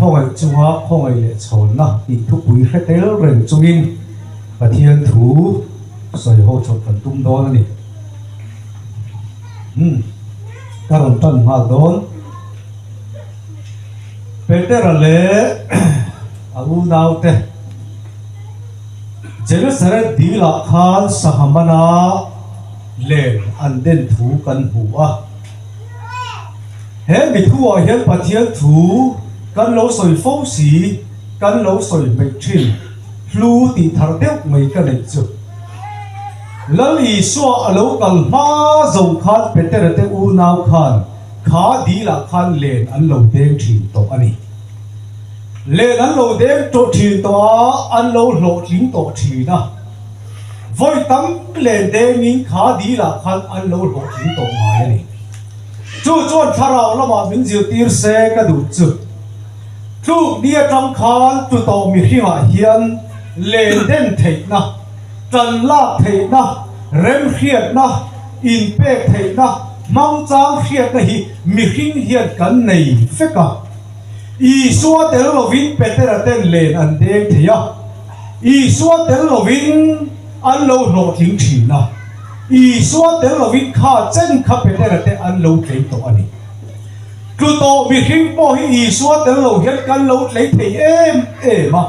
Khawngaih chunga khawngaih leh chhawnna tih thupui hre tel reng chungin Pathian thu sawi ho chawp kan tum dawn a ni. Umm ka rawn tan nghal dawn. Petera leh a unaute Genesaret dilah khan sangha mana len an den thu kan hmu a. He mi thuah hian Pathian thu kan lo sawi fo si, kan lo sawi hmeih thin hlu tih thar deuh mai ka neih chu. Lal Isua a lo kal hma zo khan Petera te unau khan kha dilah khan len an lo deng thin tawh a ni. Len an lo deng tawh thin tawh a, an lo hlawhtling tawh thin a. Vawi tam len dengin kha dilah khan an lo hlawhtling tawh ngai a ni. Chu chuan thlarau lamah min zirtir se ka duh chu. Tluk ni atang khan tu tawh mihringah hian len den theihna, tan lak theihna, remhriatna, inpek theihna, hmangchang hriatna hi mihring hian kan nei vek a. Isua tel lovin Petera ten len an deng thei a, Isua tel lovin an lo hlawhtling thin a, Isua tel lovin kha chen kha Petera te an lo tlei tawh a ni. Tlu tawh mihring pawh hi Isua tel lo hian kan lo tlei thei em em a,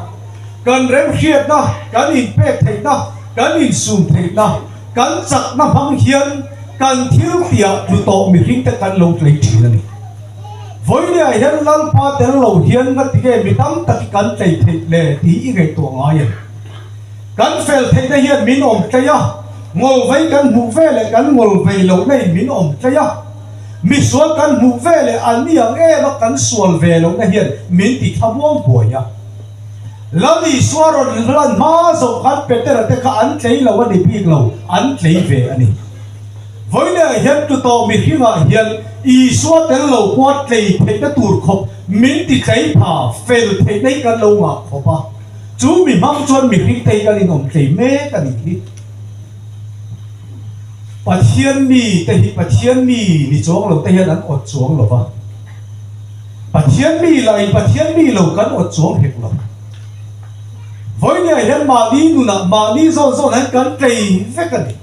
kan remhriatna, kan inpek theihna, kan insum theihna, kan chakna hmang hian kan thil tiah tlu tawh mihring te kan lo tlei thin a ni. Vawinia hian Lalpa tel lo hian nga tinge mi tam tak hi kan tlei theih le tih i ngaihtuah ngai em? Kan fel theihna hian min awm tlei a, ngawlvei kan hmuh ve leh kan ngawlvei lohna in min awm tlei a, misual kan hmuh ve leh an ni ang em a kan sual ve lohna hian min ti thlamuang buai a. Lal Isua rawn hlan hma zawh khan Petera te kha an tlei lo a ni bik lo, an tlei ve a ni. Vawiinah hian tutawh mihringah hian Isua tel lo pawh tlei theihna tur khawp min ti tlei pha fel theihna hi kan lo ngah khawp a, chu mi hmang chuan mihring te hi kan inawm tlei mek a nih hi. Pathian mi te hi Pathian mi ni chuang lo te hian an awt chuang lo va, Pathian mi lahin Pathian mi lo kan awt chuang hek lo. Vawiinah hian mahni nunah mahni zawn zawn hian kan tlei vek a ni.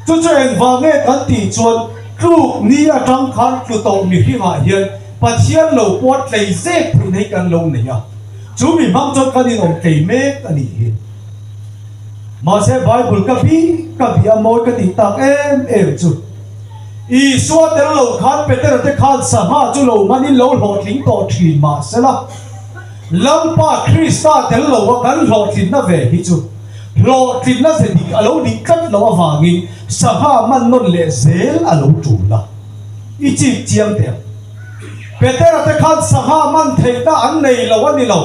Chu chu engvang nge kan tih chuan tluk ni atang khan tlu tawh mihringah hian Pathian lo pawh tlei zek theihna hi kan lo nei a, chu mi hmang chuan kan inawm tlei mek a nih hi. Mahse Bible ka bi ka bi a mawi ka tih tak em em chu Isua tel lo khan Petera te khan sangha chu lo manin lo hlawhtling tawh thin mahsela Lalpa Krista tel lo a kan hlawhtlinna ve hi chu Hlawhtlinna ze dik a lo nih tlat loh avangin sangha man nawn leh zel a lo tul a. I chik chiang teh ang. Petera te khan sangha man theihna an nei lo a ni lo.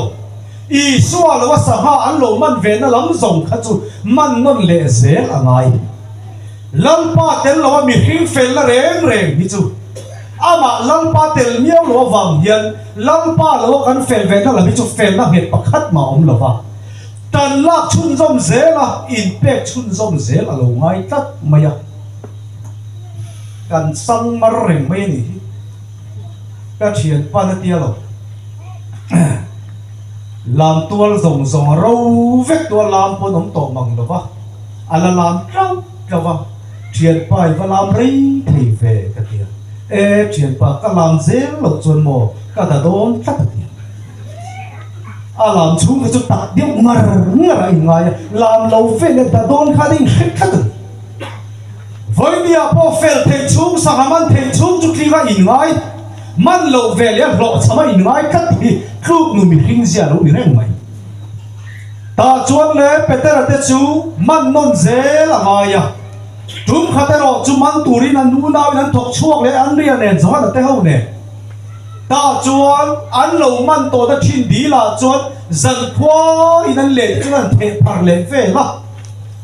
Isua lo a sangha an lo man ve na lam zawng kha chu man nawn leh zel a ngai. Lalpa tel lo a mihring felna reng reng hi chu amah Lalpa tel miau lo avang hian Lalpa lo a kan fel ve na lam hi chu felna nghet pakhat mah a awm lo va. Tan lak chhunzawm zel a, inpek chhunzawm zel a lo ngai tlat mai a. Kan sang mar reng mai a nih hi. Ka thianpa na tia lo. Lam tual zawng zawng a ro vek tu a lam pawn awm tawh mang lo va, a la lam tlauh tlauh a, thianpa i va lam rei thei ve ka ti a. E thianpa ka lam zel loh chuan maw ka da dawn tlat a ti a. A lam chhung kha chu tah deuh ngar ngar a inngai a, lam lo vel leh da dawn khan a inhre tlat a ni. Vawinia pawh fel theih chhung, sangha man theih chhung chu tling a inngai, man loh ve leh a hlawhchham a inngai tlat hi tluk nu mihring zia lo ni reng mai. Tah chuan le Petera te chu man nawn zel a ngai a, tum khat erawh chu man turin an unauin an thawk chhuak leh an ria nen Johana te ho nen. Tah chuan an lo man tawh na thin dil ah chuan zankhua in an leh chuan an theh phar leh vel a,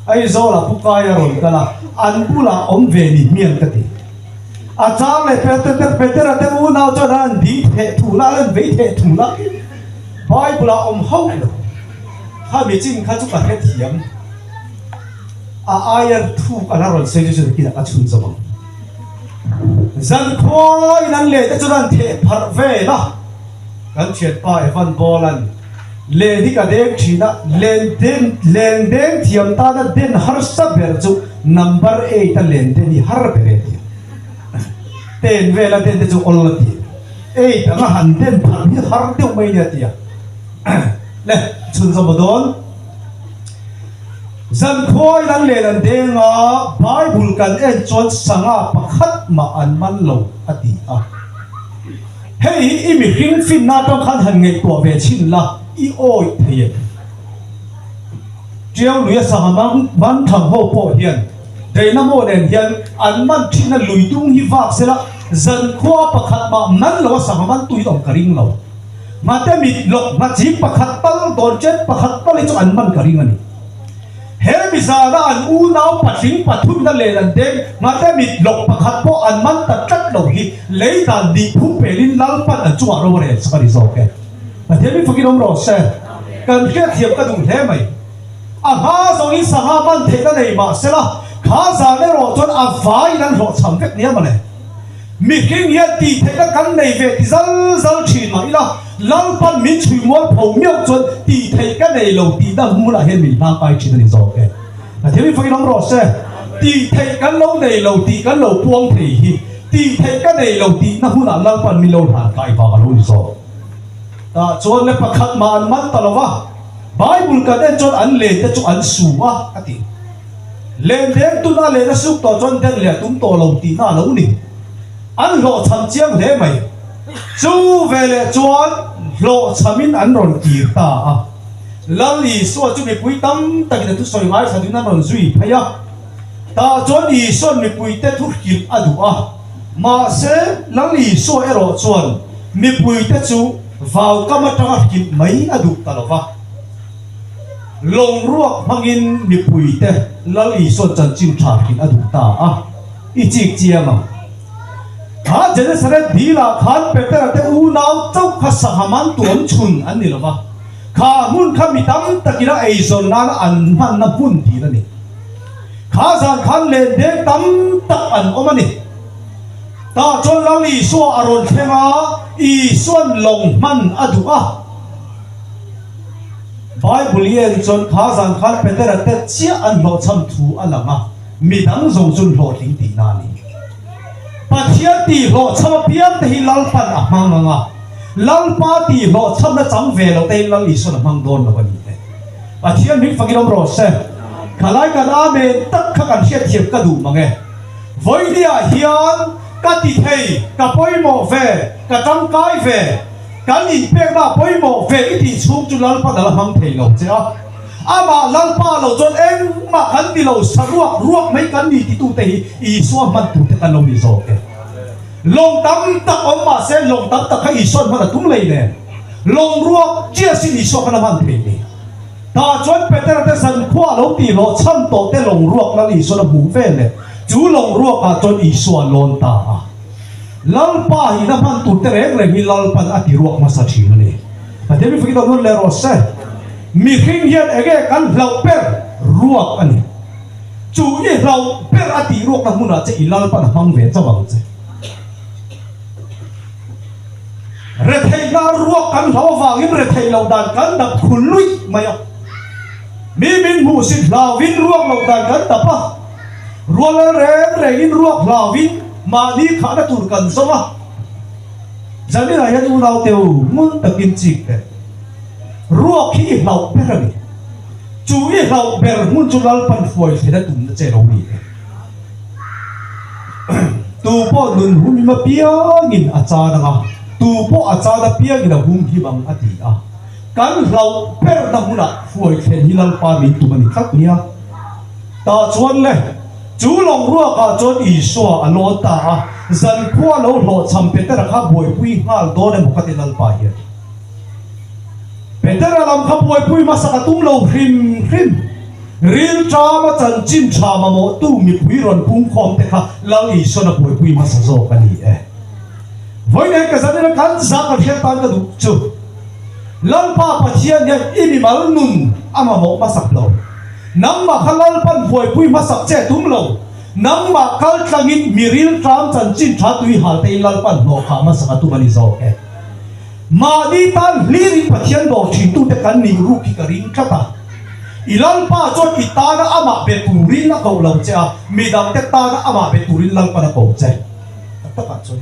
Aizawl ah Pu Kai a rawn kal a, an bulah awm ve ni hmiang ka ti. A chang leh Peter Petera te unau chuan an ding theh thul a, an vei theh thul a, Bible ah awm hauh lo. Khami chin kha chu ka hrethiam. A aia thuk a la rawn sawi chu chu nakinah ka chhun zawk ang. Zan khuain an leh te chuan an theh pharh vel a. Kan thianpa Evan Ball-a'n len hi ka deng thin a, len den len deng thiam tana den harsa ber chu number eight a len den hi har ber e ti a. Ten vela den te chu awl a ti. Eight anga han den phalh hi har deuh mai nia ti a. Le, chhunzawm a dawn. Zankhuain an len an deng a, Bible kan en chuan sangha pakhat mah an man lo a ti a. Hei hi i mihring finna atang khan han ngaihtuah ve chhin la, i awih thei em? Tiau luia sangha man man thang ho pawh hian Dynamo nen hian an man thinna lui dung hi vak sela zankhua pakhat mah man lo a sangha man tu hi awm ka ring lo. Nghate mit lawk nghachik pakhat tal dawn chen pakhat tal hi chu an man ka ring a ni. He mizana an unau patling pathumna len an deng, nghate mit lawk pakhat pawh an man ta tlat lo hi lei dan nih phum pelin Lalpan an chungah ro a rel sak a ni zawk e. Pathian min fakin awm rawh se. Kan hriatthiam ka duh hle mai. A hma zawngin sangha man theihna nei mah sela, kha zan erawh chuan a vaiin an hlawhchham vek nia mawle. Mihring hian tih theihna kan nei ve ti zal zal thin mah ila, Lalpan min chhui mual pho miau chuan tih theih ka nei lo tih dang hmunah hian min hlang kai thin a ni zawk e. Pathian min fakin awm rawh se. Tih theih kan lo nei lo tih kan lo puang thei hi tih theih ka nei lo tihna hmunah Lalpan min lo hlan kai vang a lo ni zawk. Tah chuan le pakhat mah an man ta lo va, Bible kan en chuan an len te chu an su a, a ti. Len deng tuna len a suk tawh chuan den leh a tum tawh lo tihna a lo ni. An hlawhchham chiang hle mai. Chu veleh chuan hlawhchhamin an rawn kir ta a. Lal Isua chu mipui tam takin a thusawi ngaithla duhin an rawn zui phei a. Tah chuan Isua'n mipuite thu hrilh a duh a. Mahse, Lal Isua erawh chuan mipuite chu vaukam atanga hrilh mai a duh ta lo va. Lawng ruak hmangin mipuite Lal Isua'n chanchin tha hrilh a duh ta a, i chik chiang ang. Kha Genesaret dilah khan Petera te unau chauh kha sangha man tuam chhun an ni lo va, kha hmun kha mi tam takin a eizawn nana an hmanna hmun dil a ni. Kha zan khan lendeng tam tak an awm a ni. Tah chuan Lal Isua a rawn thleng a, Isua'n lawng hman a duh a. Bible i en chuan kha zan khan Petera te chiah an hlawhchham thu a lang a, mi dang zawng chu an hlawhtling tihna a ni. Pathian tih hlawhchham apiang te hi Lalpan a hmang ang a, Lalpa tih hlawhchhamna chang ve lo te hi Lal Isuan a hmang dawn lo a ni e. Pathian hming fakin awm rawh se. Khalai kan Amen tak kha kan hriatthiam ka duh mang e. Vawinia hian ka ti thei, ka pawimawh ve, ka tangkai ve, Kan inpekna a pawimawh ve i tih chhung chu Lalpa dal a hmang thei lo che a. Amah Lalpa lo chuan engmah kan ti lo, saruak ruak mai kan ni titute hi Isua hman turte kan lo ni zawk e. Lawng tam tak awm mah se lawng tam tak kha Isua'n hman a tum lei nen. Lawng ruak chiasin Isua khan a hman thei ni. Tah chuan Petera te zankhua a lo tih hlawh chhan tawh te lawng ruak Lal Isua'n a hmuh ve leh chu lawng ruakah chuan Isua a lawn ta a. Lalpa hi na hman tur te reng reng hi Lalpan a ti ruak hmasa thin a ni. Pathian mi fakin awm nawn leh rawh se. Mihring hian enge kan hlauh ber ruak a ni. Chu i hlauh ber a tih ruakna hmunah che i Lalpan a hmang ve chauh ang che. Retheihna ruak kan hlauh avangin retheih loh dan kan dap khul luih mai a. Mi min hmuhsit hlauvin ruak loh dan kan dap a. Rual reng rengin ruak hlauvin mahni khahna tur kan zawng a. Zaninah hian unau teu ngun takin chik teh. Ruak hi i hlauh ber a ni. Chu i hlauh ber hmun chu Lalpan hruai thlen a tumna che lo ni e. Tu pawh nun humhim apiangin a chan ang a, tu pawh a chan apiangin a humhim ang a ti a. Kan hlauh berna hmunah hruai thlen hi Lalpa min tum a ni tlat nia. Tah chuan le, chu lawng ruakah chuan Isua a lawn ta a, zankhua lo hlawhchham Petera kha buaipui nghal dawn emaw ka ti Lalpa hian. Petera lam kha buaipui hmasa ka tum lo hrim hrim. Rilṭama chanchin ṭha mamawhtu mipui rawn pungkhawm te kha Lal Isuan a buaipui hmasa zawk a ni e. Vawiin ka zanina kan zah ka hriat tan ka duh chu Lalpa Pathian hian i mimal nun a mamawh hmasak lo. Nangmah kha Lalpan buaipui hmasak che tum lo. Nangmah kal tlangin mi rilṭam chanchin ṭha tui hal tein Lalpan hlawhkhah hmasak a tum a ni zawk e. Mahni tan hlirin Pathian dawr thintute kan nih ruk hi ka ring tlat a. I Lalpa chuan i tana amah be turin a koh lo che a, midangte tana amah be turin Lalpan a ko che. Tak takah chuan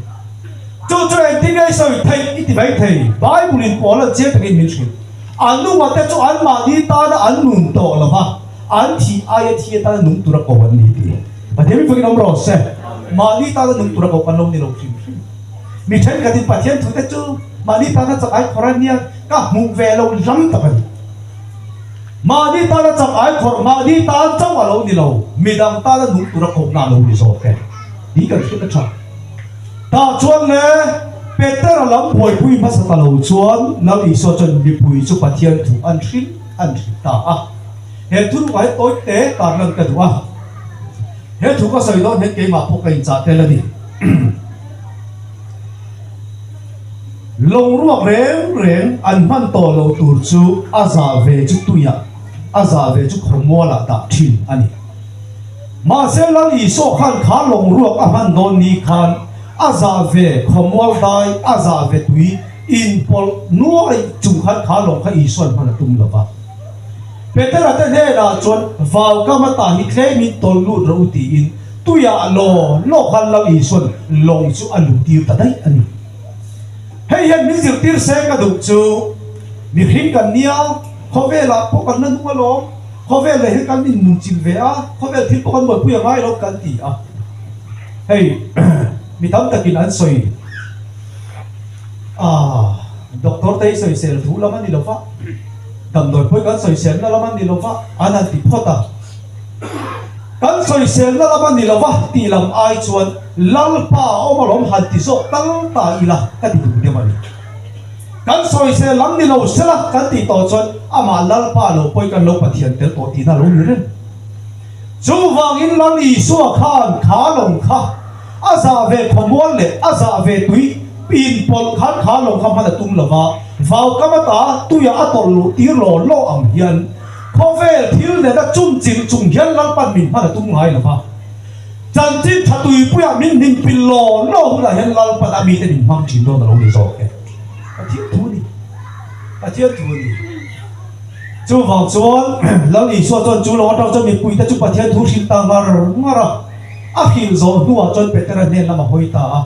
chu chu engtin nge i sawi theih i ti mai thei. Bible-in pawl an chiang takin min hrilh. An nunga te chu anmahni tana an nun tawh lo va, an thih aia thi atana nung tura ko an ni tih Pathian mi fakin awm rawh se. Mahni tana nung tura ko kan lo ni lo hrim hrim. Mi thenkhatin Pathian thute chu mahni tana chak ai khawrh a nia ka hmuh ve lo lam tak a ni. Mahni tana chak ai khawrh, mahni tan chauh a lo ni lo, midang tana nung tura kohna a lo ni zawk e tih kan hriat a tha. Tah chuan le Petera lam buaipui hmasa ta lo chuan Lal Isua chuan mipui chu Pathian thu an hrilh an hrilh ta a. He thuruk ah hian tawi te tarlan ka duh a. He thu ka sawi dawn hian keimah pawh ka inchah tel a ni. Lawng ruak reng reng an hman tawh lo tur chu a zah ve chu tuiah, a zah ve chu khawmualah dah thin a ni. Mahse Lal Isua khan kha lawng ruak a hman dawn ni khan a zah ve khawmual dai, a zah ve tui inpawlh nuai chung khan kha lawng kha Isua'n hman a tum lo va. Petera te hnenah chuan vau kam ata hi tlemin tawlh lut rawh u tiin tuiah law law khan Lal Isua'n lawng chu a luh tir ta daih a ni. Hei hian min zirtir se ka duh chu mihring kan nia, khawvelah pawh kan la nung alawm, khawvel leh hi kan innun chilh ve a, khawvel thil pawh kan buaipui a ngai lo kan ti a. Hei mi tam takin an sawi a, doctor te hi sawisel thu lam a ni lo va. Damdawi pawh kan sawiselna lam a ni lo va, an han ti phawt a. Kan sawiselna lam a ni lo va tih lam ai chuan Lalpa a awm alawm han ti zawk tal ta ila ka ti duh deuh a ni. Kan sawisel lam ni lo sela kan tih tawh chuan amah Lalpa lo pawhin kan lo Pathian tel tawh tihna a lo ni reng. Chuvangin Lal Isua khan kha lawng kha A zah ve khawmual leh a zah ve tui inpawlh khan kha lawng kha hman a tum lo va, vaukam ata tuiah a tawlh luh tir law law ang hian khawvel thil nena chumchilh chung hian Lalpan min hman a tum ngai lo va. Chanchin tha tuipuiah min hnim pil law law hunah hian Lalpan a mite min hmang thin dawn a lo ni zawk e. Pathian thu a ni. Pathian thu a ni. Chuvang chuan Lal Isua chuan chu lo atang chuan mipuite chu Pathian thu hrilh ta ngar ngar a. A hrilh zawh hnuah chuan Petera hnen lam a hawi ta a,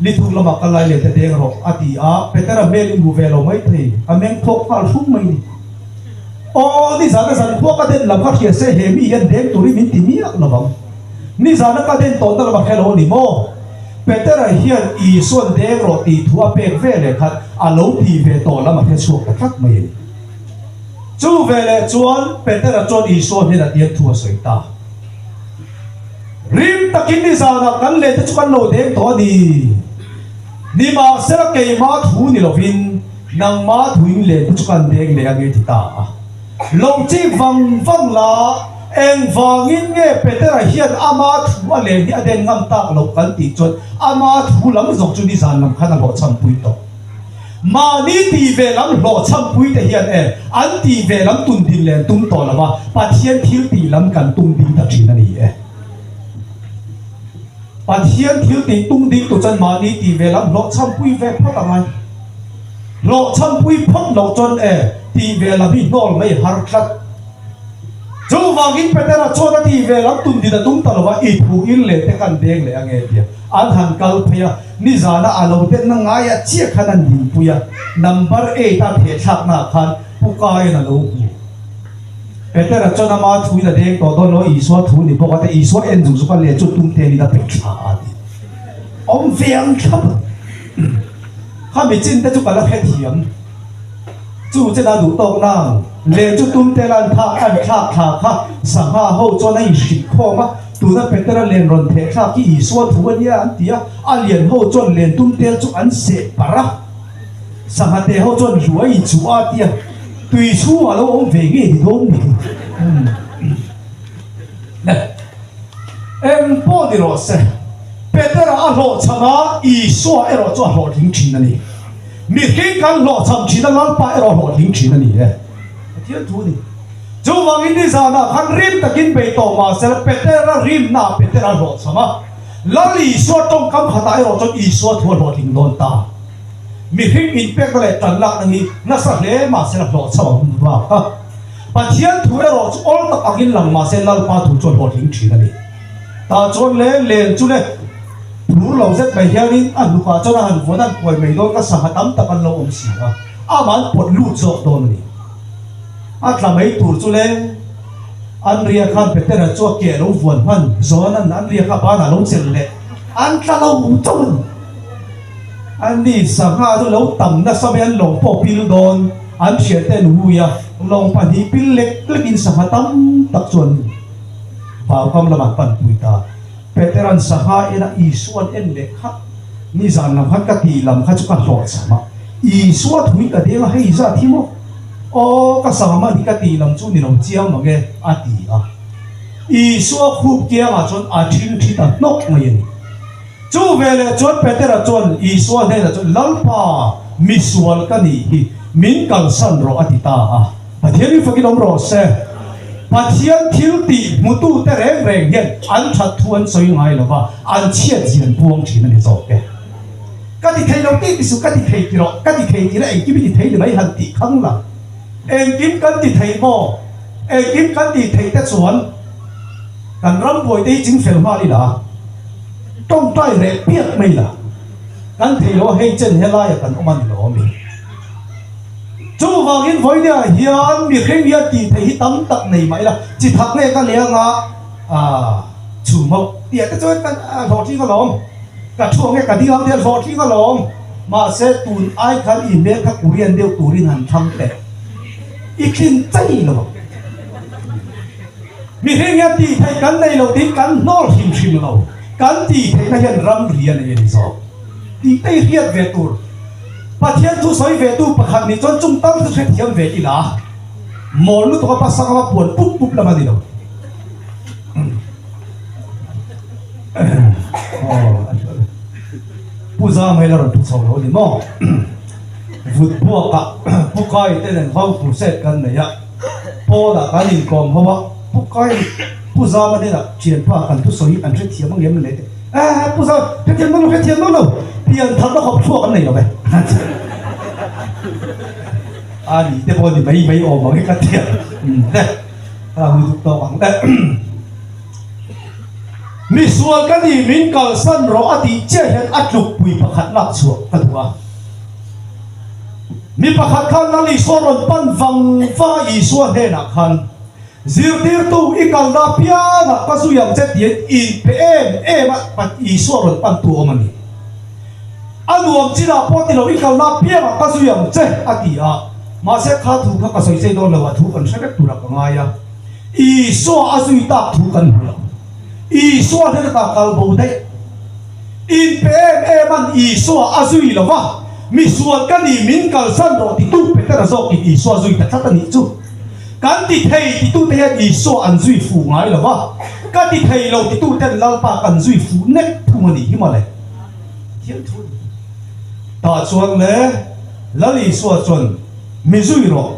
Lithuk lamah ka lai leh te deng rawh, a ti a. Petera hmel i hmu ve lo mai thei, a meng phawk nghal hrum mai ni. Aw, nizana zankhua ka den lam kha hria se he mi hian deng turin min ti miah lo vang. Nizana ka den tawhna lamah hre lo a ni maw? Petera hian Isua'n deng rawh tih thu a pek ve leh khan a lo ti ve tawh lam a hre chhuak ta tlat mai a ni. Chu veleh chuan Petera chuan Isua hnenah tiang thu a sawi ta. Rim takin nizanah kan leh te chu kan lo deng tawh a ni. Nimahsela keimah thu ni lovin nangmah thuin leh te chu kan deng leh ange ti ta a. Lo chik vang vang la, engvangin nge Petera hian ama thu a len hi a den ngam tak loh kan tih chuan ama thu lam zawk chu nizan lam khan a hlawhchhampui tawh. Mahni tih ve lam hlawhchhampui te hian e, an tih ve lam tun din leh an tum tawh lo va, Pathian thil tih lam kan tum ding ta thin a ni e. Pathian thil tih tum ding tu chuan mahni tih ve lam hlawhchhampui ve phawt a ngai. Hlawhchhampui phawt loh chuan e, tih ve lam hi hnawl mai har tlat. Chuvangin Petera chuan a tih ve lam tun din a tum ta lo va, i thu in leh te kan deng leh ange tia an han kal phei a. Nizana a lo denna ngaia chiah khan an dinpui a, number eight a thehthlaknaah khan Pu Kaiin a lo hmu. Petera chuan ama thuin a deng tawh dawn lo, Isua thu ni bawk a te, Isua en zuk zuk a leh chu tum te in a pe thla a ti. Awm ve ang thlap a. Khami chin te chu ka la hrethiam. Chu chen a duh tawk nang leh chu tum te lan thlak an thlak thla kha sangha ho chuan a inhrilh khawm a. Tuna Petera len rawn theh thlak hi Isua thu a nia an ti a, a lian ho chuan len tum tel chu an seh parh a, sangha te ho chuan hlu a inchuh a ti a, tui chhungah lo awm ve ngei ni dawn ni. Eng pawh ni rawh se, Petera a hlawhchham a, Isua erawh chu a hlawhtling thin a ni. Mihring kan hlawhchham thin a, Lalpa erawh a hlawhtling thin a ni e. Pathian thu a ni. Chuvangin nizanah khan rim takin bei tawh mahse Petera rimnaah Petera a hlawhchham a, Lal Isua tawngkam khatah erawh chuan Isua thu a hlawhtling dawn ta. Mihring inpekna leh tanlakna hi nasa hle mahse la hlawhchham a awm bak a. Pathian thu erawh chu awl tak angin lang mahse Lalpa thu chu a hlawhtling thin a ni. Tah chuan le len chu le phur lo zet mai hianin a hnukah chuan a han vuan an kuai mai dawn ka sangha tam tak an lo awm si a, amah an pawt lut zawk dawn a ni. A tla mai tur chu le Andria khan Petera chu a ke a lo vuan hman, Johanan Andria kha banah a lo chelh leh an tla lo chauh a ni. Ani sangha chu lo tam nasa mai an lawng pawh pil dawn, an hriat te an hui a, lawng pahnih pil lek lek in sangha tam tak chu an vaukam lamah an panpui ta. Petera'n sangha en a, Isua'n en leh kha, nizan lam khan ka tih lam kha chu ka hlawhchham a, Isua thui ka deng a, hei zat hi maw? Aw, ka sangha mah hi ka tih lam chu ni lo chiang mang e, a ti a. Isua khup kiangah chuan a ṭhingṭhi ta hnawk mai a ni. Chu veleh chuan Petera chuan Isua hnenah chuan, Lalpa, misual ka nih hi, min kalsan rawh a ti ta a. Pathian hi fakin awm rawh se. Pathian thil tih hmutute reng reng hian an that thu an sawi ngai lo va, an chhiat zian puang thin a ni zawk e. Ka ti thei lo tih ti suh, ka ti thei ti rawh, ka ti thei ti la engkim i ti thei ni mai han tih khang la. Engkim kan ti thei maw? Engkim kan tih theih te chuan kan ram buaite hi chingfel nghal ila. Tawngtai reh piak mai la, kan thei lo a hei chen helaia kan awm a ni lo ami? Chuvangin vawinia hian mihring hian tih theih hi tam tak nei mah ila, chi thak nge ka leng a, aah chhum ho tih ah te chuan kan hlawhtling alawm, ka thu ang nge ka ding ang tih a hlawhtling alawm, mahse tun ai khan i hmel kha Korean deuh turin han thlang teh, i thlin chai lo ang. Mihring hian tih theih kan nei lo tiin kan hnawl hrim hrim lo. Kan tih theihna hian ramri a nei a ni zawk. Tih te hi hriat ve tur. Pathian thu sawi ve tu pakhat nih chuan chung tal chu hrethiam ve ila. Mawl lutuk a pasang a puan pup pup lam a ni lo. Pu Zam hei la rawn thu chho lo a ni maw? Vut buakah Pu Kai te nen vau crusade kan nei a. Pawnah kan inkawm ho a, Pu Kai, Pu Zama hnenah thianpa kan thusawi an hrethiam ang em le te, Eh, Pu Zam, hrethiam dawn lo, hrethiam dawn lo, pian tharna khawp chhuak an nei lo ve. A ni te pawh ni mai mai awm ang hi ka tia. Le, ka hui duk tawk ang le. Misual ka ni min kalsan rawh a tih chiah hian a tlukpui pakhat lak chhuah ka duh a. Mi pakhat khan Lal Isua rawn pan vang vang a, Isua hnenah khan, Zirtirtu, i kalna apiangah ka zui ang che tiin inpe em em a, Isua rawn pan tu awm a ni. A nuam chinah pawh ti lo, i kalna apiangah ka zui ang che, a ti a. Mahse kha thu kha ka sawi chei dawn lo, a thu kan hre vek turah ka ngai a. Isua a zui tak thu kan hmu lo. Isua hnena ta kal bo daih. Inpe em em an Isua a zui lo va, Misual ka ni min kalsan rawh titu Petera zawkin Isua zui ta tlat a nih chu. Kan ti thei titute hian Isua an zui fuh ngai lo va, ka ti thei lo tituten Lalpa kan zui fuh nek thung a nih hi mawle. Thiam thu a ni. Tah chuan le Lal Isua chuan mi zui rawh,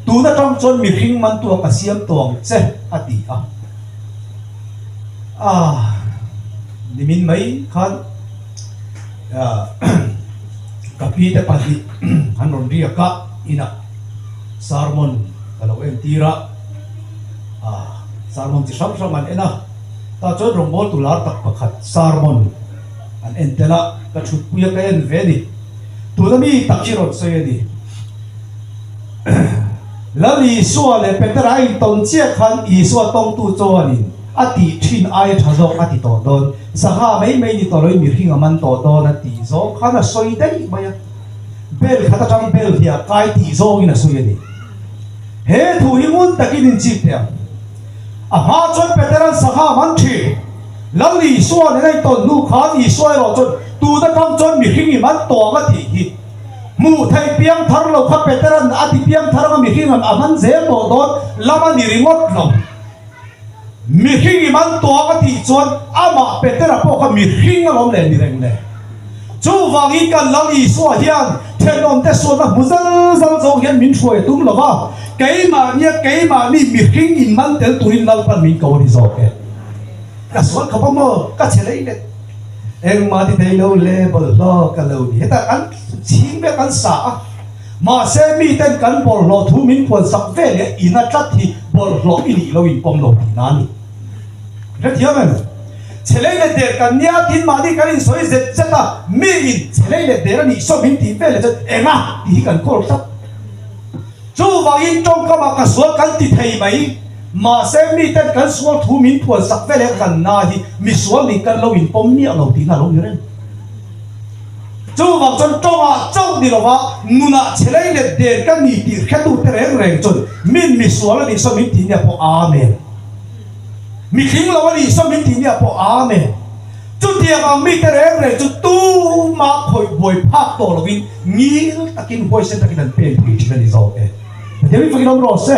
tun atang chuan mihring mantua ka siam tawh ang che a ti a. Ah. Nimin mai khan ka pi te pahnih an rawn riak a, inah sermon ka lo entir a, sermon chi hrang hrang an en a, tah chuan rawngbawltu lar tak pakhat sermon an en tel a, ka thutpui a ka en ve a ni. Tuna mi tak hi rawn sawi a ni. Lal Isua leh Petera a intawn chiah khan Isua tawngtu chuanin a tih thin aia tha zawk a ti tawh dawn, sangha mai mai ni tawh loin mihring a man tawh dawn a tih zawng khan a sawi daih mai a, bel khat atang bel hi a kai tih zawngin a sawi a ni. He thu hi ngun takin inchip teh ang. A hma chuan Petera'n sangha a man thin. Lal Isua nen a intawn hnu khan Isua erawh chuan tun atang chuan mihring i man tawh ang a tih hi. Hmuh theih piang thar lo kha Petera'n a ti piang thar anga mihring a man zel tawh dawn lam a ni ringawt lo. Mihring i man tawh ang a tih chuan amah Petera pawh kha mihring alawm leh ni reng le. Chuvangin kan Lal Isua hian thenawmte sualna hmu zal zal zawng hian min hruai a tum lo va, keimahnia keimahni mihring in man tel turin Lalpan min ko a ni zawk e. Ka sual khawp a maw? Ka che lei let. Engmah ti thei lo le bawlhhlawh ka lo ni. Hetah kan chhing vek an sa a, mahse miten kan bawlhhlawh thu min puansak ve leh ina tlat hi bawlhhlawh i nih lo in pawm lo tihna a ni. Hrethiam em? Chhelei leh der kan nia tin mahni kan insawi zet zet a, mi in chhelei leh der a nih saw min tih ve leh chuan enga tih hi kan kawl tlat. Chuvangin tawngkamah ka sual kan ti thei mai, mahse miten kan sual thu min phuansak ve leh kan na hi misual nih kan lo inpawm miah lo tihna a lo ni reng. Chuvang chuan tawngah chauh ni lova nunah chhelei leh der ka ni tih hretute reng reng chuan min misual a nih saw min tih nia pawh Amen. Mihring lo a nih saw min tih nia pawh Amen. Chutiang ang mite reng reng chu tumah khawih buai phak tawh lovin ngil takin huaisen takin an pen pui thin a ni zawk e. Pathian min fakin awm rawh se.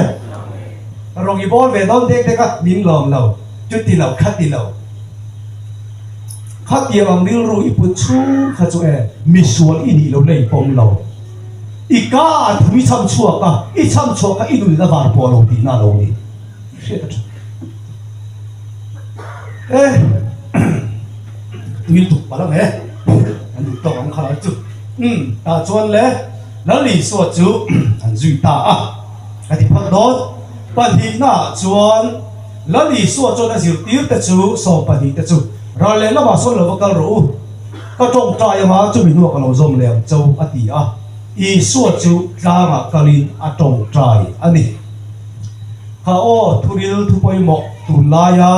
Rawng i bawl ve dawn dek dek a, min lawm lo, chuti lo, khati lo. Khatiang ang rilru i put chhung kha chu e, misual i nih lo la i pawm lo. I ka a thu i chham chhuak a, i chham chhuah kha i nun in a var pawh lo tihna a lo ni. Hriat a tha e tui tuk palh ang e an duh tawk ang kha chu um tah chuan le Lal Isua chu an zui ta a a ti phawt dawn pahnihna ah chuan Lal Isua chuan a zirtir te chu 12 te chu ral leh lamah sawn lo va kal rawh u ka tawngtai anga chumi hnuah ka lo zawm leh ang cho a ti a Isua chu tlangah kalin a tawngtai a ni. Kha aw, thuril thu pawimawh tunlaia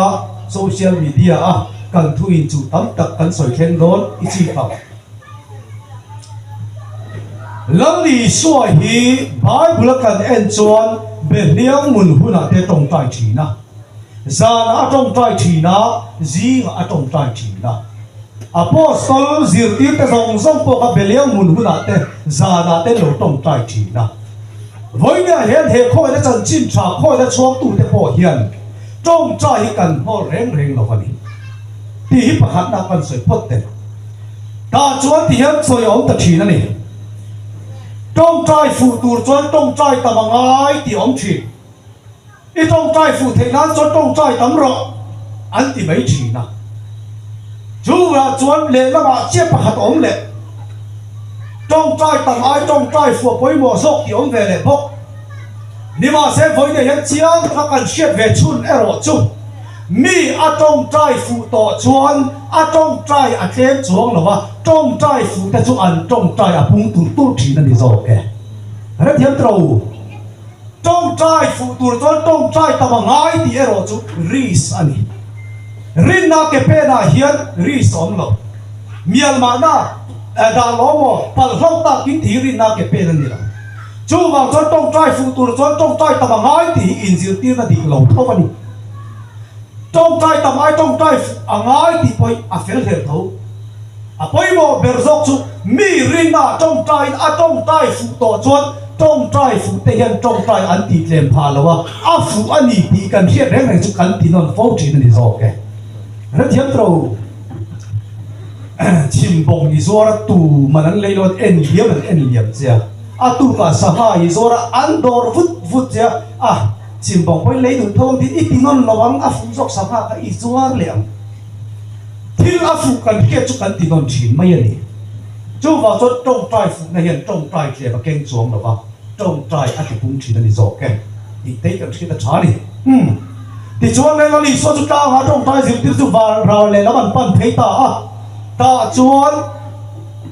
social media a kan thu inchuh tam tak kan sawi thleng dawn i chik ang. Lal Isua hi Bible a kan en chuan Behliang mun hunah te tawngtai thin a, zanah a tawngtai thin a, zingah a tawngtai thin a. Apostol zirtirte zawng zawng pawh kha Behliang mun hunah te zanah te lo tawngtai thin a. Vawinia hian he khawina chanchin tha khawina chhuaktute pawh hian tawngtai hi kan hnawl reng reng lo a ni tih hi pakhatna kan sawi phawt teh. Tah chuan ti hian sawi a awm ta thin a ni. Tawngtai fuh tur chuan tawngtai tam a ngai tih a awm thin. I tawngtai fuh theih nan chuan tawngtai tam rawh an ti mai thin a. Chuvah chuan lehlamah chiah pakhat a awm leh. Tawngtai tam ai tawngtai fuh a pawimawh zawk tih a awm ve leh bawk. Nimahse vawiin hian chiang taka kan hriat ve chhun erawh chu mi a tawngtai fuh tawh chuan a tawngtai a tlem chuang lo va, tawngtai fuh te chu an tawngtai a pung tulh tulh thin a ni zawk e. Hrethiam tawh u. Tawngtai fuh tur chuan tawngtai tam a ngai tih erawh chu risk a ni. Rinna ke penah hian risk a awm lo. Mialmahna dah lo maw palhlo takin tih hi rinna ke pen a ni lo. Chuvang chuan tawngtai fuh tur chuan tawngtai tam a ngai tih hi inzirtirna dik lo tho a ni. Tawngtai tam ai tawngtai fuh a ngai tih pawh hi a fel hlel tho. A pawimawh ber zawk chu mi rinna tawngtaiin a tawngtai fuh tawh chuan tawngtai fuh te hian tawngtai an tih tlem phah lo a, a fuh a ni tih kan hriat reng reng chu kan ti nawn fo thin a ni zawk e. Hrethiam tawh u. Chhimbawng i zuar a tu man an lei lo an en liam an en liam che a, a tukah sangha i zuar a an dawr vut vut che a, a chhimbawng pawhin lei duh tho ang tiin i ti nawn lo ang, a fuh zawk sangha kha i zuar leh ang. Thil a fuh kan hriat chu kan ti nawn thin mai a ni. Chuvang chuan tawngtai fuhna hian tawngtai tlem a keng chuang lo va, tawngtai a ti pung thin a ni zawk e tih te hi kan hriat a tha a ni. Umm. Tichuan Lal Isua chu tlangah tawngtai zirtir chu var ral lehlam an pan phei ta a. Tah chuan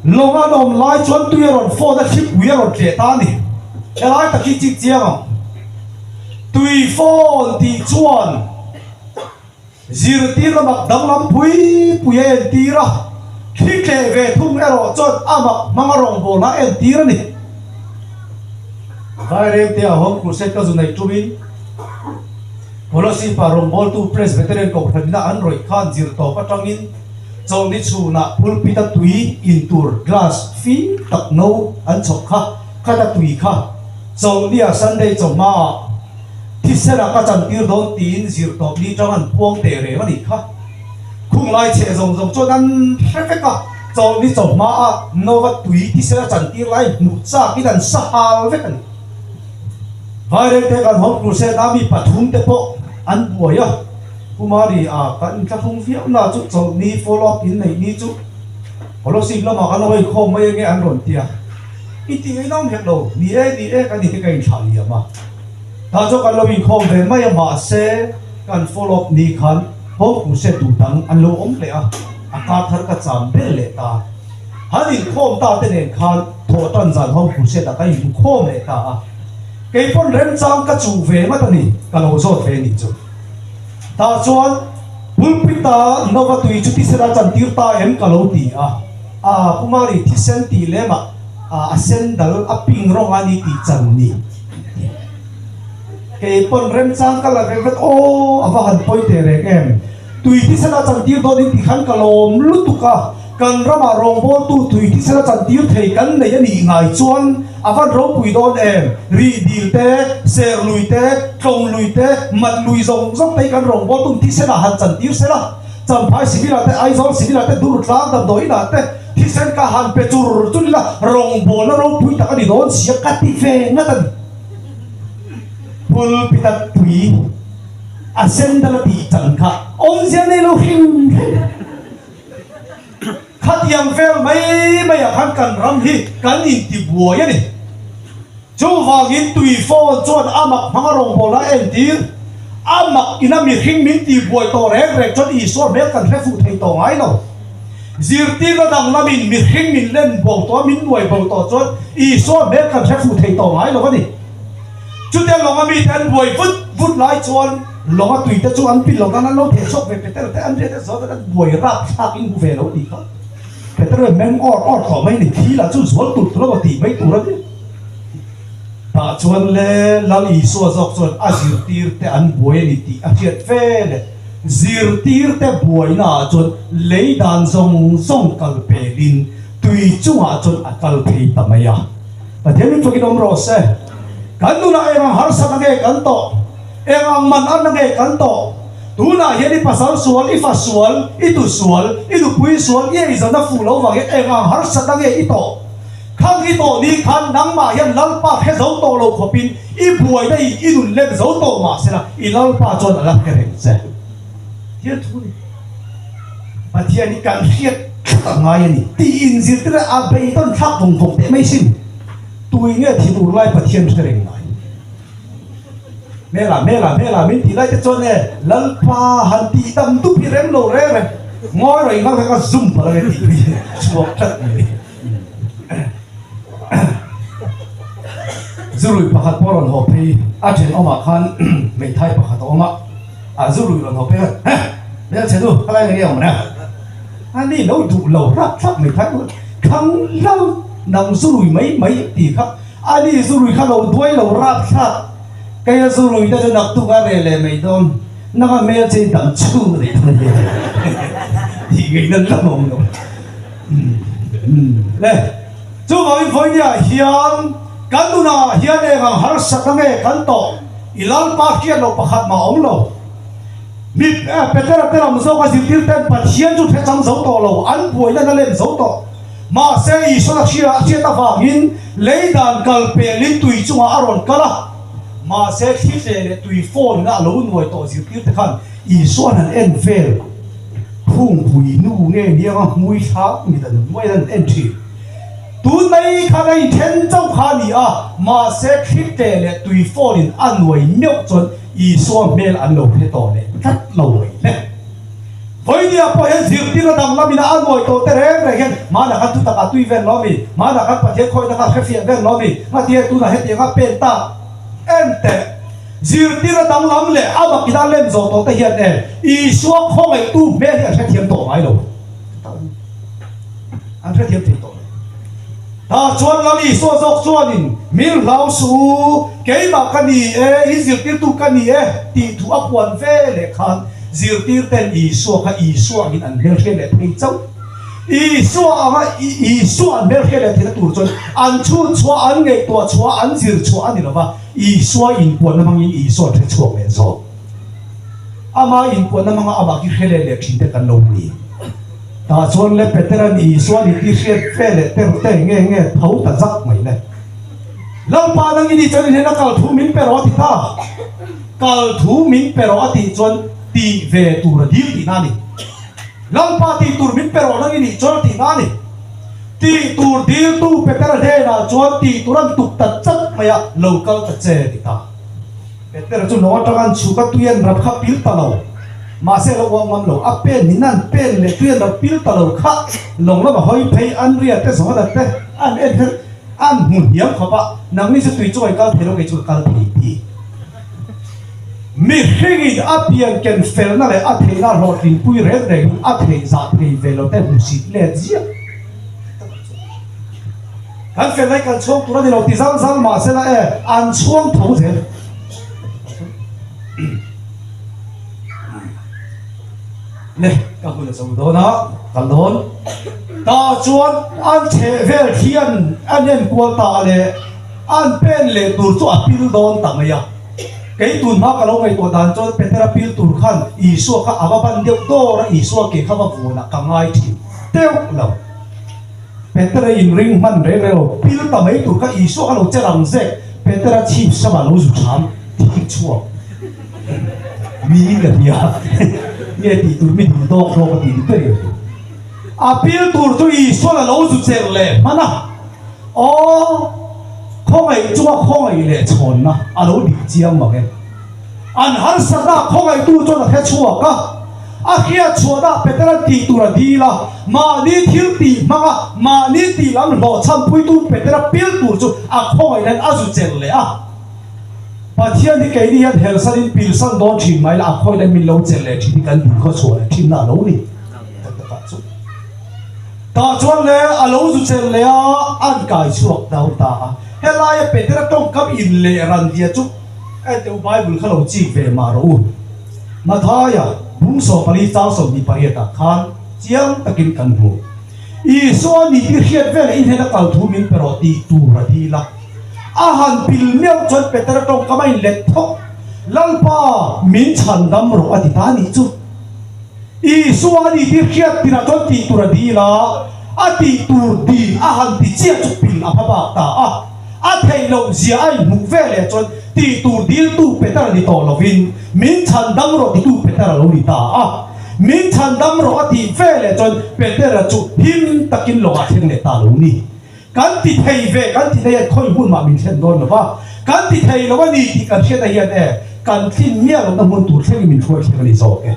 lawng an awm lai chuan tui a rawn fawt a, thlipui a rawn tleh ta a ni. Helai tak hi chik chiang ang. Tui fawn tih chuan. Zirtir a mak danglam pui pui a entir a, thli tleh ve thung erawh chuan a mak hmanga rawngbawlna a entir a ni. Vairengte a Home Crusade ka zu neih tumin Kolasib-ah rawngbawltu Presbyterian Kohhranina an rawih khan zir tawp atangin chawlhni chhunah pulpit-a tui in tur glass fim tak no an chhawp kha, khata tui kha chawlhnia Sunday chawhmaah Thisen ah ka chantir dawn tiin zirtawp ni tang an puang teh reng a nih kha. Khung lai chhe zawng zawng chuan an hre vek a, chawlhni chawhma a Nova tui thisen a chantir lai hmuh chak in an sa hal vek a ni. Vairengte kan Home Crusade a mi pathum te pawh an buai a. Kumari a kan inthlahrung viau na chu chawlhni follow up in neih ni chu Kolasib lamah kan lo inkhawm mai ange an rawn ti a, i ti ngei nawm hek lo, ni e ni e kan inti ka inthlah liam a, tah chuan kan lo inkhawm ve mai a mahse kan follow up ni khan home crusade duh dang an lo awm leh a, a kar thar ka cham ber leh ta. Han inkhawm ta te nen khan thawh tan zan home crusade ah kan inhmukhawm leh ta a, keipawn remchang ka chuh ve ngat a ni, ka lo zawt ve nih chu. Tah chuan pulpit-a Nova tui chu thisen a chantir ta em ka lo ti a, a Kumari thisen tih lemah a sen dal a ping rawng a ni tih chan ni. Kei pawn remchang ka la reng vet aw a va han pawi teh reng em. Tui thisen a chantir dawn in ti khan ka lawm lutuk a, kan ramah rawngbawltu tui thisen a chantir thei kan nei a nih ngai chuan a van ropui dawn em? Rih dil te, ser lui te, tlawng lui te, mat lui zawng zawng te hi kan rawngbawltu thisen ah han chantir se la, Champhai civil ah te, Aizawl civil ah te, Durtlang damdawiin ah te thisen ka han pe chur chur ila rawngbawlna ropui tak a ni dawn sia ka ti ve ngat a ni. Pulpit a tui. A sen dal a tih chan kha awmzia nei lo hrim hrim. Khatiang vel mai mai ah khan kan ram hi kan intibuai a ni. Chuvangin tui phone chuan a mak hmanga rawngbawlna a entir. A mak ina mihring min tihbuai tawh reng reng chuan Isua hmel kan hre fuh thei tawh ngai lo. Zirtirna danglamin mihring min len bo tawh a, min nuai bo tawh chuan Isua hmel kan hre fuh thei tawh ngai lo a ni. Chutia lawnga mite an buai vut vut lai chuan lawnga tuite chu an pil lo nan an lo theh chhuak ve Peter te an riat zawt an buai rap thlak in hmu ve lo tih kha Peter hian meng awr awr tawh mai ni thil ah chu zual tur tur emaw tih mai tur a ni. Tah chuan le Lal Isua zawk chuan a zirtir te an buai a ni tih a hriat ve le zirtir te buaina ah chuan lei dan zawng zawng kal pel in tui chungah chuan a kal phei ta mai a. Pathian min fakin awm rawh se. Kan nunah eng ang harsatna nge kan tawh? Eng ang man anna nge kan tawh? Tunah hian i pasal sual, i fa sual, i tu sual, i nupui sual, i eizawna fuh lo vang hian eng ang harsatna nge i tawh? Khang i tawh ni khan nangmah hian Lalpa hre zo tawh lo khawpin i buaina in i nun lem zo tawh mahsela i Lalpa chuan a la hre reng che. Thil thu ni. Pathian hi kan hriat tlat a ngai a ni tih inzirtir a beidawn thlak vawng vawng teh mai sin. Tui nge thi tur lai Pathian hre reng ngai. Hmela hmela hmela min tih lai te chuan e Lalpa han tih dam dup hi rem lo reng reng ngawi rawh inghal kha ka zum palh ange tih hi chhuak tlat mai. Zurui pakhat pawh rawn haw phei a thenawmah khan hmeithai pakhat a awm a, a zurui rawn haw phei khan Heh! Hmel chhe nu, khalai eng nge awm reng? A ni lo duh lo rap thlap hmeithai chu Thang lo nang zurui mai mai tih kha a ni zurui kha lo duai lo rap thlap kei a zurui te chu naktuk a reh leh mai dawn nanga hmel che dam chhung a nei dawn a ni tih ngaihna lam a awm lo. Le, chuvangin vawinia hian kan nunah hian eng ang harsatna nge kan tawh? I Lalpa hriat loh pakhat mah a awm lo. Mi Petera te lam zawka zirtir ten Pathian chu hre chang zo tawh lo, an buaina na lem zo tawh. Mahse, Isuan a hria a hriat avangin lei dan kal pelin tui chungah a rawn kal a. Mahse, thli tle leh tui fawn ina a lo nuai tawh zirtir te khan Isuan an en vel. Phungpui nu nge niang a hmui thlak mit an hnuai an en thin. Tun mai khan a inthen chauh kha a ni a, mahse thlitte leh tui phone in a nuai meuh chuan Isua hmel an lo hre tawh leh tlat lo mai le. Vawinia pawh hian zirtirna danglamin a nuai tawh te reng reng hian hmanah khan thutak a tui vel lo a mi, hmanah khan Pathian khawihna kha hrefiah vel lo a mi, ngatinge tunah hetiang a pen tak en teh. Zirtir a danglam leh a mak ina lem zawh tawh te hian e Isua khawngaihtu hmel hi an hrethiam tawh ngai lo. An hrethiam thei tawh lo. Tah chuan Lal Isua zawk chuanin, Min hlau suh u, keimah ka ni e, in zirtirtu ka ni e, tih thu a puan ve leh khan zirtir ten Isua kha Isua angin an hmelhriat leh thei chauh. Isua anga Isua an hmelhriat leh theihna tur chuan an chhun chhuah, an ngaihtuah chhuah, an zir chhuah a ni lo va. Isua inpuanna hmangin Isua hre chhuak leh zawk. Ama inpuanna hmanga amah khi hre leh leh thin te kan lo ni. Tah chuan le Petera'n Isua ni tih hriat ve leh ter te nge nge tho ta zak mai le. Lalpa nang i nih chuan i hnena kal thu min pe rawh a ti ta. Kal thu min pe rawh a tih chuan. Tih ve tur a dil tihna a ni. Lalpa tih tur min pe rawh nang i nih chuan a tihna a ni. Tih tur diltu Petera hnenah chuan tih tur an tuk ta chat mai a, lo kal ta che a ti ta. Petera chu lawng atanga an chhuk a, tui an rap kha pil ta lo. Mahse a lo uang ngam lo. A pen in an pen leh tui an rap pil ta lo kha lawng lama hawi phei an ria te zawng a te an en her an hmu hniam khawp a, nangni chu tui chu a kal thei lo kei chu ka kal thei ti. Mihringin a pian ken felna leh a theihna hlawhtlinpui reng rengin a theih zah thei ve lo te hmusit let ziah. Kan fel lai kan chhuang tur a ni lo ti zal zal mah sela e, an chhuang tho zel. Le, ka hun a zo dawn a, kal dawn. Tah chuan an chheh vel thian an enkual ta a le. An pen leh tur chu a pil dawn ta mai a. Kei tun hma ka lo ngaihtuah dan chuan Petera pil tur khan Isua kha a va ban deuh dawr a, Isua ke kha va vuanah ka ngai thin teuh lo. Petera inring hman reng reng lo, pil ta mai tur kha Isua kha lo che rang zek, Petera chhip sama lo zu tham thik chhuak niin ka hria. Nge tih tur mi dul dawk hlawk a tih ni ber em? A pil tur chu Isuan a lo zu cher leh hman a. Aw, khawngaih chunga khawngaih leh chhawnna a lo dik chiang mang e. An harsatna khawngaihtu chuan a hre chhuak a, a hriat chhuahna Petera'n tih tur a dil a, mahni thil tih hmanga mahni tih lam hlawhchhampuitu Petera pil tur chu a khawngaihnain a zu chelh leh a. Pathian hi keini hian helsanin pilsan dawn thin mai la, a khawngaihnain min lo chelh leh thin hi kan dingkhaw chhuah leh thinna a lo ni. Tak takah chu. Tah chuan le a lo zu chelh leh a, an kai chhuak dau ta a. Helaia Petera tawngkam in leh ran dia chu enteh u Bible kha lo chik ve mah rawh u. Mathaia bung 14 chang 28 ah khan chiang takin kan hmu. Isua ni tih hriat vel in hena kal thu min pe rawh tih tur a dil a. A han pil meuh chuan Petera tawngkam a in let thawk, Lalpa min chhan dam rawh a ti ta nih chu. Isua a ni tih hriat tirah chuan tih tur a dil a, a tih tur dil a han ti chiah chu pil a hma bak ta a. A theih loh zia a inhmuh ve leh chuan tih tur diltu Peter a ni tawh lovin min chhan dam rawh titu Peter a lo ni ta a. Min chhan dam rawh a tih ve leh chuan Petera chu him takin lawngah thleng leh ta lo ni. Kan ti thei ve, kan ti thei hian khawi hmun mah min thlen dawn lo va, kan ti thei lo a ni tih kan hriat ah hian e, kan thlin miah lohna hmun tur thlengin min hruai thleng a ni zawk e.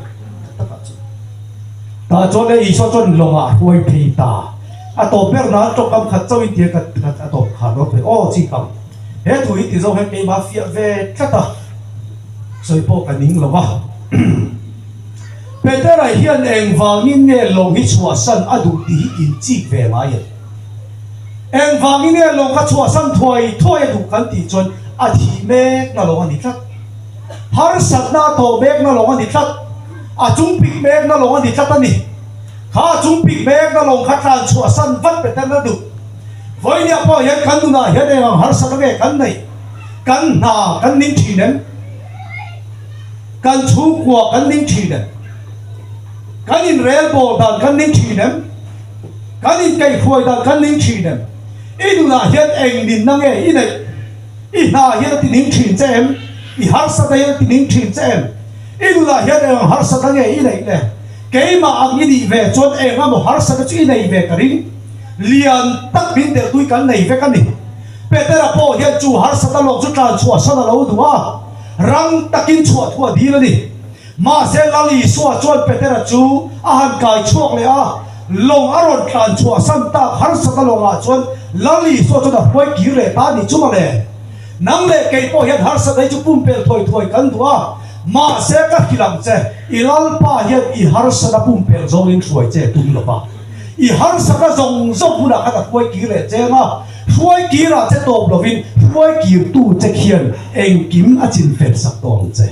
Tak takah chuan tah chuan le Isua chuan lawngah a hruai phei ta. A tawp ber nan tawngkam khat chauhin tia ka a tawp khan rawh phei aw chi kam. He thu hi ti zawng hian keimah fiah ve tlat a, sawi pawh ka ning lo va. Petera hian engvangin nge lawng hi chhuahsan a duh tih hi inchik ve ngai em? Engvangin nge lawng kha chhuahsan thuai thuai a duh kan tih chuan a thih mekna lawng a ni tlat. Harsatna a tawh mekna lawng a ni tlat. A chungpik mekna lawng a ni tlat a ni. Kha a chungpik mekna lawng kha tlan chhuahsan vat Peter na duh. Vawinia pawh hian kan nunah hian eng ang harsatna nge kan neih? Kan hna kan ning thin em? Kan chhungkua kan ning thin em? Kan inrelbawl dan kan ning thin em? Kan inkaihhruai dan kan ning thin em? I nunah hian eng ninna nge i neih? I hna hian a ti ning thin che em? I harsatna hian a ti ning thin che em? I nunah hian eng ang harsatna nge i neih le? Keimah ang i nih ve chuan eng amaw harsatna chu i nei ve ka ring. Lian tak min delhtui kan nei vek a ni. Petera pawh hian chu harsatna lawng chu tlan chhuahsan a lo duh a, rang takin chhuah thu a dil a ni. Mahse Lal Isua chuan Petera chu a han kai chhuak leh a, lawng a rawn tlan chhuah san tak harsatna lawngah chuan Lal Isua chuan a hruai kir leh ta a nih chu mawle. Nang leh kei pawh hian harsatna hi chu pumpelh thuai thuai kan duh a, mahse ka hrilh ang che, i Lalpa hian i harsatna pumpelh zawngin hruai che tum lo va, i harsatna zawng zawng hunah khan a hruai kir leh cheng a, hruai kirah che tawp lovin hruai kirtu che khian engkim a chinfel sak tawh ang che.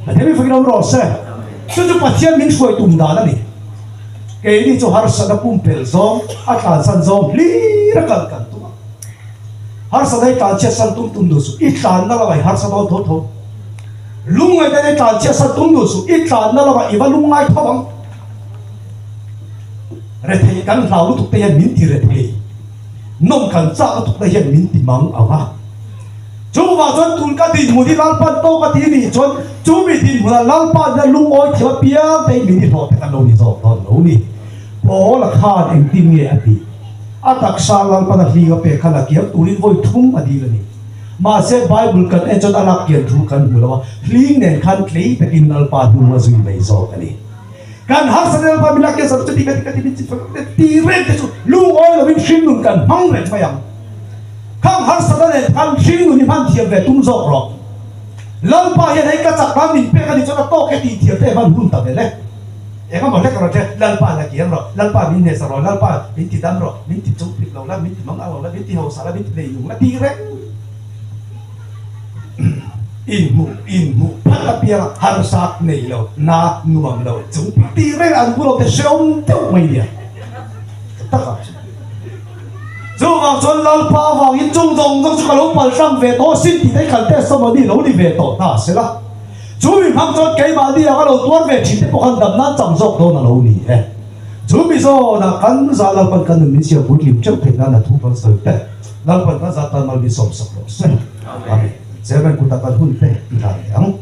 Pathian min fakin awm rawh se. Chu chu Pathian min hruai tum dan a ni. Keini chu harsatna pumpelh zawng, a tlansan zawng hlir a kal kan tum a. Harsatna i tlanchhiat san tum tum duh suh, i tlanna lamah i harsa dawn tho tho. Lungngaihna i tlanchhiat san tum duh suh, i tlanna lamah i va lungngai tho ang. Rethei kan hlau lutuk te hian min ti rethei, nawm kan chak lutuk te hian min ti mang ang a. Chuvang chuan tun ka dinhmun hi Lalpan tawk a ti nih chuan chumi dinhmunah Lalpa nia lungawi thiam apiang te hi min i hlawh te kan lo ni zawk dawn lo ni. Paula khan engtin nge a tih? A taksa Lalpan a hling a pek khan a kiam turin vawi thum a dil a ni. Mahse Bible kan en chuan a lak kian thu kan hmu lo a, hling nen khan tlei takin Lalpa hnung a zui mai zawk a ni. Kan harsa Lalpa min lak kian sak chuti ka ti ka ti min chim sak ti reng te chu lungawi lovin hringnun kan hmang reng mai ang. Khang harsatna nen khan hringnun i hman thiam ve tum zawk rawh. Lalpa hian hei ka chak nan min pek a nih chuan a tawk e tih thiam te hman hun ta vel e. Engemaw hlek rawh che, Lalpa la kiang rawh, Lalpa min hnehsa rawh, Lalpa min ti dam rawh, min ti chung pik lo la, min ti mang ang lo la, min ti hausa la, min ti nei nung la tih reng. Inhmuh inhmuh phat apianga harsa nei lo, na nuam lo chung pik tih reng an bulo te hreawm deuh mai nia. Takah chu. Chuvang chuan Lalpa avangin chung zawng zawng chu ka lo pal hrang ve tawh sin tih te hi kan testimony lo ni ve tawh hna se la. Chu mi hmang chuan keimahni anga lo tuar ve thin te pawh khan dam nan chang zawk dawn a lo ni e. Chu mi zawnah kan za Lalpan kan nun min siam puitling teuh theih nan a thu kan sawi te Lalpan kan za tan mal min sawmsak rawh se. Amen. Chairman kutah kan hun te i hlan leh ang.